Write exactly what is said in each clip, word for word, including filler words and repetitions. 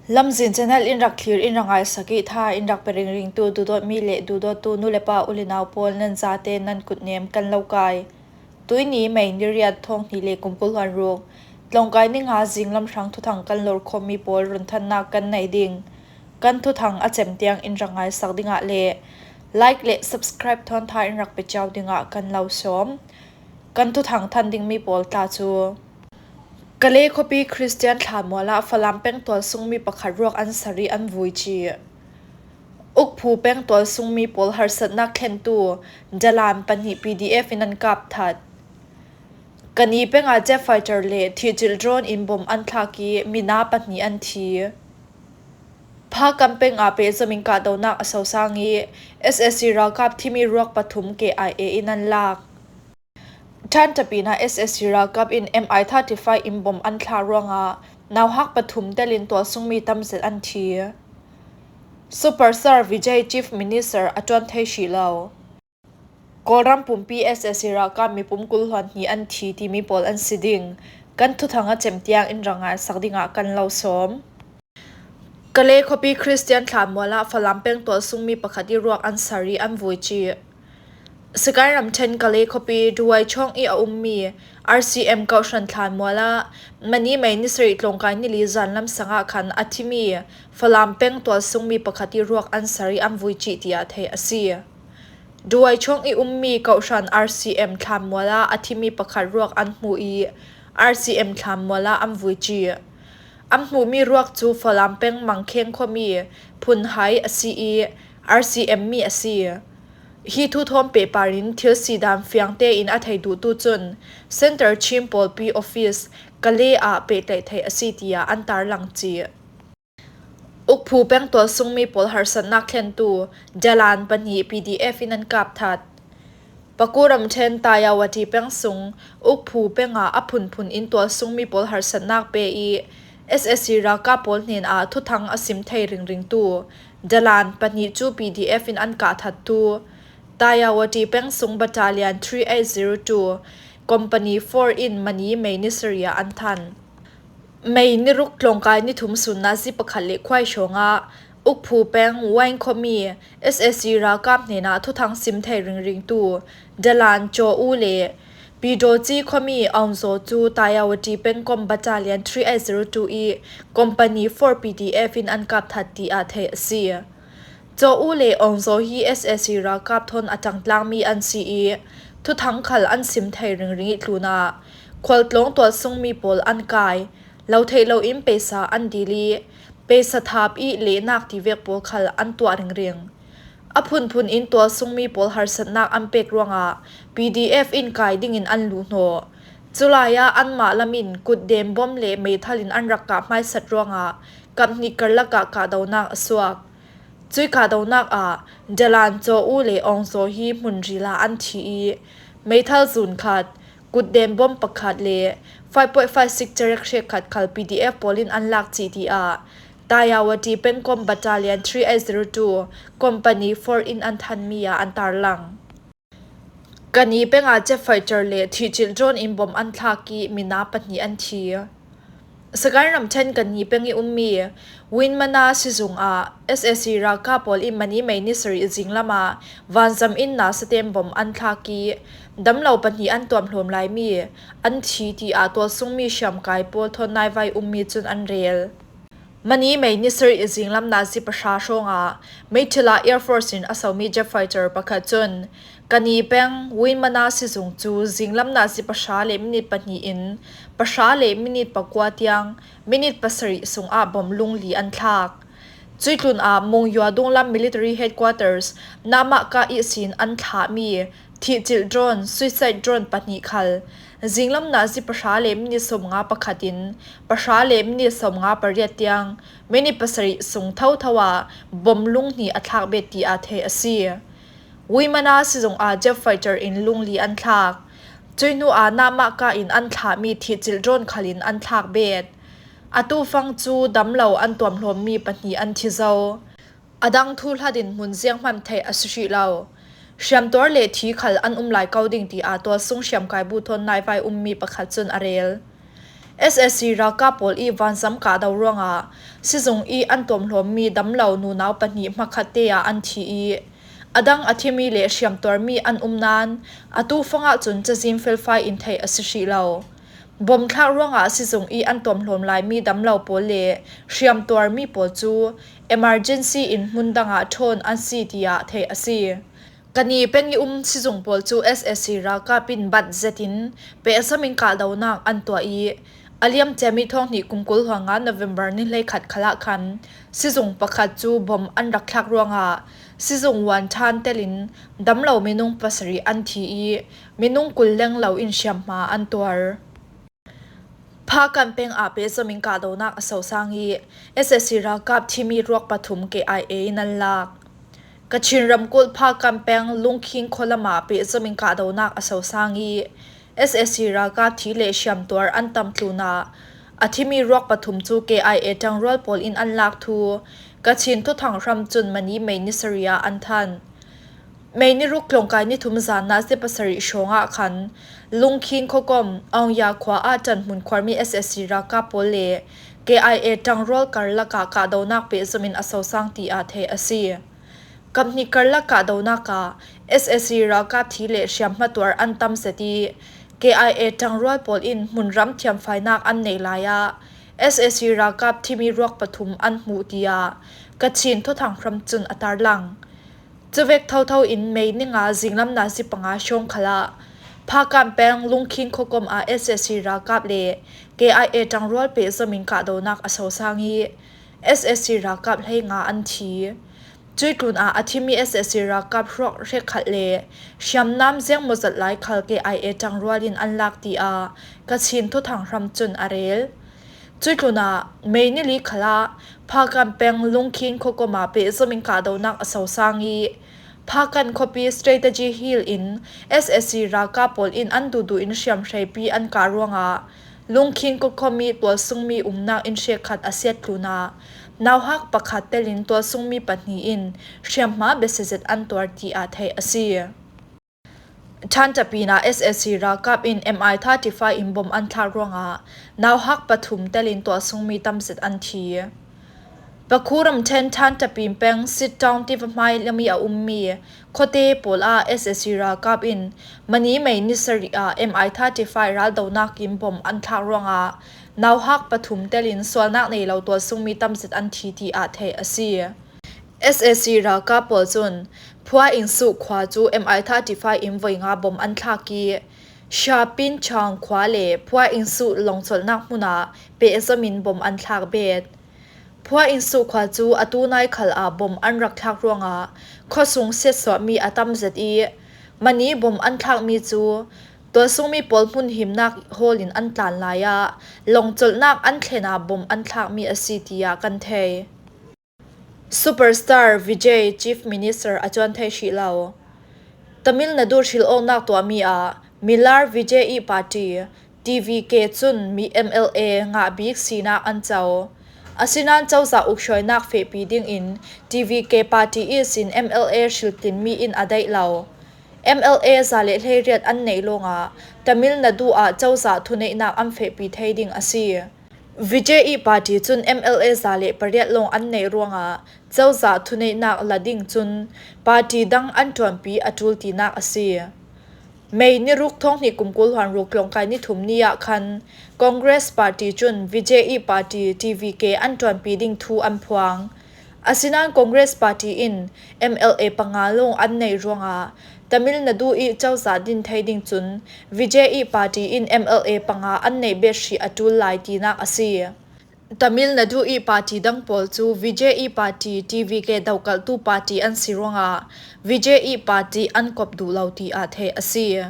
Lamzin channel in rak thlir, in rak ngaisak i, tha in rak pe ringringtu duhdawtmi le duhdawttu nu le pa, u le nau pawl, nan zate nan kutnem kan lo kai. Tuini May ni riat, thawng hnih le kum kul hluan ruk, tlawngkai ni nga zinglam hrang thuthang kan lor khawmmi pawl runthannak kan nei ding. Kan thuthang a cem tiang in rak ngaisak dingah le like le subscribe thawn tha in rak pe ciau dingah kan lo sawm. Kan thuthang than dingmi pawl tla cu: Kale khuapi Khristian thlanmual ah Falam peng tualsungmi pakhat ruak an sar i an vui cih. Ukphu peng tualsungmi pawl harsatnak thlentu Dalan pahnih P D F in an kap that. Kani peng ah jet fighter le thihcilh drone in bom an thlak i mina pahnih an thi. Phakam peng ah pehzom in kahdohnak a sosang i S A C ralkap thimi ruak pathum K I A in an lak. Thantapi in ah S A C ralkap in M I thirty-five in bom an thlak ruangah nauhak pathum telin tualsungmi tamzet an thi. Superstar Vijay Chief Minister a ṭuan thei hrih lo. Kawlram pumpi S A C ralkap mipum kul hluan hnih an thi timi pawl an si ding. Kan thuthang a cem tiang in rak ngaisak dingah kan lo sawm. Kale khuapi Khristian thlanmual ah Falam peng tualsungmi pakhat i ruak an sar i an vui cih. Sagaing ramṭhen Kale khuapi Duwai chawng i a ummi R C M Kohhran thlanmual ah mani May ni sarih tlawngkai ni li zan lamsang ah khan a thimi Falam peng tualsungmi pakhat i ruak an sar i an vui cih tiah theih a si. Duwai chawng i ummi Kohhran R C M thlanmual ah a thimi pakhat ruak an hmuh i R C M thlanmual ah an vui cih. An hmuhmi ruak cu Falam peng Mangkheng khuami Phunhai a si i R C M mi a si. Hi thu thawn pehpar in thil si dan fiang tein a thei duhtu cun Center Chin pawlpi office Kale ah pehtlaih theih a si, tiah an tarlang cih. Ukphu peng tualsungmi pawl harsatnak thlentu Dalan pahnih P D F in an kap that. Pakur ramṭhen Tayawati peng sung Ukphu peng ah a phunphun in tualsungmi pawl harsatnak pe i S A C ralkap pawl hnen ah thuthang a sim thei ringringtu Dalan pahnih cu P D F in an kah thattu Tayawati peng sung Battalion three eight zero two, Company four in mani May ni sarih ah an than. May ni ruk tlawngkai ni thum sun nazi pakhat le khuai hrawngah Ukphu peng Waing khuami S A C ralkap hnenah thuthang sim thei ringringtu Dalan Caw U le Pidoci khuami Aung Zaw cu Tayawati pengkom Battalion three eight zero two i Company four P D F in an kap that, tiah theih a si. Caw U le Aung Zaw hi S A C ralkap thawn a ṭangtlangmi an si i thuthang khal an sim thei ringring i tlunah khualtlawng tualsungmi pawl an kai. Lo theih loin peisa an dil i peisa thap i lehnak tivek pawl khal an tuah ringring. A phunphun in tualsungmi pawl harsatnak an pek ruangah P D F in kai dingin an luhhnawh. Culai ah anmah lam in kutden bom le meithal in an rak kah hmaisat ruangah kaphnih karlak ah kahdohnak a suak. Cui kahdohnak ah Dalan Caw U le Aung Zaw hi hmunril ah an thi i meithal zun khat, kutden bom pakhat le five point five six cerek hrekkhat khal P D F pawl in an lak cih, tiah Tayawati pengkom Battalion three eight zero two, Company four in an thanmi ah an tarlang. Kani peng ah jet fighter le thihcilh drone in bom an thlak i mina pahnih an thi. Sagaing ramṭhen Kani peng i ummi Winmana sizung ah S A C ralkap pawl in mani May ni sarih zinglam ah vanzam in nasa tein bom an thlak i damlo pahnih an tuamhlawm laimi an thi, tiah tualsungmi hriamkai pawl thawn naivai ummi cun an rel. Mani May ni sarih zinglam nazi pahra hrawngah meithal ah Air Force in a somi jet fighter pakhat cun Kani peng Winmana sizung cu zinglam nazi pahra le minit pahnih in pahra le minit pakua tiang minit pasarih sungah bom lungli an thlak. Cui tlun ah Mungyua dunglam Military Headquarters Namaka ihsin an thlahmi thihcilh drone, suicide drone pahnih khal zinglam nazi pahra le minit sawmnga pakhat in pahra le minit sawmnga pariat tiang minit pasarih sung thotho ah bom lunghnih a thlak bet, tiah theih a si. Winmana sizung ah jet fighter in lungli an thlak. Cui hnu ah Namaka in an thlahmi thihcilh drone khal in an thlak bet. Atu fang cu damlo an tuamhlawmmi pahnih an thi zo. A dang thu hla dinhmun zianghman theih a si hrih lo. Hriamtuar le thi khal an um lai ko ding, tiah tualsung hriamkai bu thawn naivai ummi pakhat cun a rel. S S C ralkap pawl i vanzam kahdo ruangah sizung i an tuamhlawmmi damlo nunau pahnih hmakhatte ah an thi i, a dang a thimi le hriamtuarmi an um nan, a tu fangah cun cazin felfai in theih a si hrih lo. Bom thlak ruangah sizung i an tuamhlawm laimi damlo pawl le hriamtuarmi pawl cu emergency in hmun dangah ṭhawn an si, tiah theih a si. Kani peng i um sizung pawl cu S S C ralkap in bat zetin pehzam in kahdonak an tuah i, a liam ciami thawng hnih kum kul hluan nga November ni hleikhat khalah khan sizung pakhat cu bom an rak thlak ruangah sizung vuan ṭhan telin damlo minung pasarih an thi i, minung kul lenglo in hriamhma an tuar. Phakan peng ah pehzam in kahdonak a sosang i, S S C ralkap thimi ruak pathum K I A in an lak. Kachin ramkulh Phakan peng Lungkhing khualam ah pehzam in kahdonak a sosang i, S S C ralkap thi le hriamtuar an tam tlunah a thimi ruak pathum cu K I A ṭangrual pawl in an lak thu Kachin thuthang hram cun mani May ni sarih ah an thanh. May ni ruk tlawngkai ni thum zan nazi pasarih hrawngah khan Lungkhing khuakom Aungya khua ah ṭanhmun khuarmi S S C ralkap pawl le K I A ṭangrual karlak ah kahdonak pehzam in a sosang, tiah theih a si. Kaphnih karlak kahdonak ah S S C ralkap thi le hriamhma tuar an tam zet i, K I A ṭangrual pawl in hmunram thiamfainak an nei lai ah S S C ralkap thimi ruak pathum an hmuh, tiah Kachin thuthang hram cun a tarlang. Cuvek thotho in May ni nga zinglam nazi panga hrawng khalah Phakan peng Lungkhing khuakom ah S S C ralkap le K I A ṭangrual pehzam in kahdonak a sosang i, S S C ralkap hleinga an thi. Cuih tlunah a thimi S S C ralkap hrawk hrekkhat le hriamnam ziangmawzat lai khal K I A ṭangrual in an lak, tiah Kachin thuthang hram cun a rel. Cuih tlunah May ni li khalah Phakan peng Lungkhing khuakom ah pehzam in kahdonak a sosang i, Phakan khuapi Strategy Hill in S S C ralkap pawl in an duhduh in hriamhreipi an kah ruangah Lungkhing khuakom i tualsungmi umnak inn hrekkhat a siat tlunah nauhak pakhat telin tualsungmi pahnih in hriamhma biasia zet an tuar, tiah theih a si. Ṭhanṭapin ah S S C ralkap in M I thirty-five in bom an thlak ruangah nauhak pathum telin tualsungmi tamzet an thi. Pakhu ramṭhen Ṭhanṭapin peng Sit Town tiva hmai lam i a ummi khuate pawl ah S S C ralkap in mani May ni sarih ah M I thirty-five raldonak in bom an thlak ruangah nauhak pathum telin sualnak nei lo tualsungmi tamzet an thi, tiah theih a si. S S C ralkap pawl cun Phua Ing Suh khua cu M I thirty-five in voi nga bom an thlak i, Sha Pin Chang khua le Phua Ing Suh lawngcolhnak hmun ah pehzam in bom an thlak bet. Phua Ing Suh khua cu atu nai khal ah bom an rak thlak ruangah khuasung siatsuahmi a tam zet i, mani bom an thlakmi cu tualsungmi pawl hmun himnak hawl in an tlan lai ah lawngcolhnak an thlen ah bom an thlakmi a si, tiah kan thei. Superstar Vijay Chief Minister a cuan thei hrih lo. Tamil Nadu hrilawknak tuahmi ah Millar Vijay i party, T V K cun mi M L A ngah bik sinak an co. Asinain cozah ukhruainak fehpi dingin T V K party ihsin M L A hriltlinmi in a daih lo. M L A za le hleiriat an neih lawngah Tamil Nadu ah cozah thuneihnak an fehpi thei ding a si. Vijay i party cun M L A za le pariat lawng an neih ruangah cozah thuneihnak la ding cun party dang an ṭuanpi a ṭul tinak a si. May ni ruk thawng hnih kum kul hluan ruk tlawngkai ni thum ni ah khan Congress party cun Vijay i party T V K an ṭuanpi ding thu an phuang. Asinain Congress party in M L A panga lawng an neih ruangah Tamil Nadu i cozah din thei ding cun Vijay i party in M L A panga an neih bet hrih a ṭul lai tinak a si. Tamil Nadu i party dang pawl cu Vijay i party T V K dokalhtu party an si ruangah Vijay i party an kop duh lo tiah theih a si.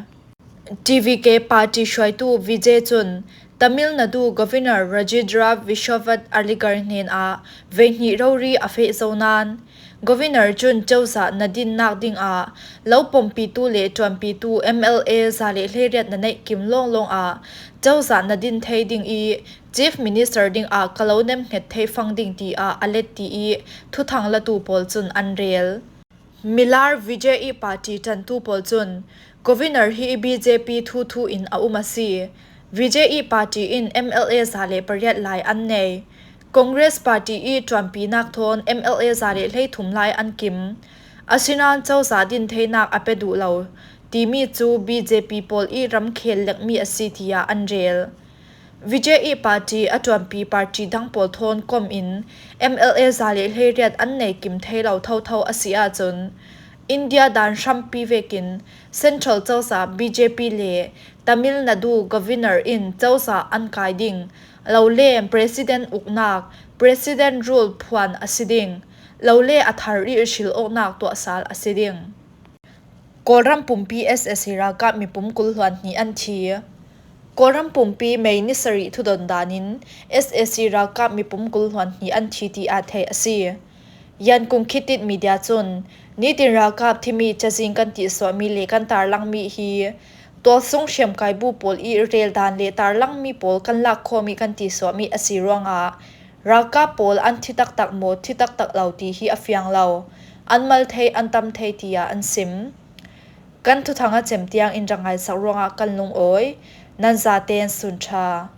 T V K party hruaitu Vijay cun Tamil Nadu Governor Rajendra Vishwanath Arlikar hnenah veihnih rori a feh zo nain, Governor cun cozah na dinnak dingah lo pompitu le ṭuanpitu M L A za le hleiriat na neih kim lawnglawng ah cozah na din thei ding i Chief Minister dingah ka lo nemhnget thei fang ding tiah a let ti i thuthang latu pawl cun an rel. Millar Vijay i party ṭantu pawl cun Governor hi B J P thuthu in a um a si. VJE party in MLA za le pariat lai an nei. Congress party i ṭuanpinak thawn MLA za le hleithum lai an kim. Asinain cozah din theinak a pe duh lo timi cu BJP pawl i ramkhel lekmi a si, tiah an rel. VJE party a ṭuanpi party dang pawl thawn kom in MLA za le hleiriat an nei kim thei lo thotho a si ahcun, India dan hrampi vekin Central cozah BJP le Tamil Nadu Governor in cozah an kai ding, lole President uknak, President Rule phuan a si ding, lole a thar i hrilawknak tuahsal a si ding. Kawlram pumpi SAC ralkap mipum kul hluan hnih an thi. Kawlram pumpi May ni sarih thudon danin SAC ralkap mipum kul hluan hnih an thi ti aa theih a si. Yankung Khitit Media cun nitin ralkap thimi cazin kan tihsuahmi le kan tarlangmi hi tualsung hriamkaibu pawl i rel dan le tarlangmi pawl kan lakkhawmi kan tihsuahmi a si ruangah ralkap pawl an thi taktak maw, thi taktak lo ti hi a fiang lo. An mal thei, an tam thei, tiah an sim. Kan thuthang a cem tiang in rak ngaisak ruangah kan lungawi. Nan zaten sun ṭha.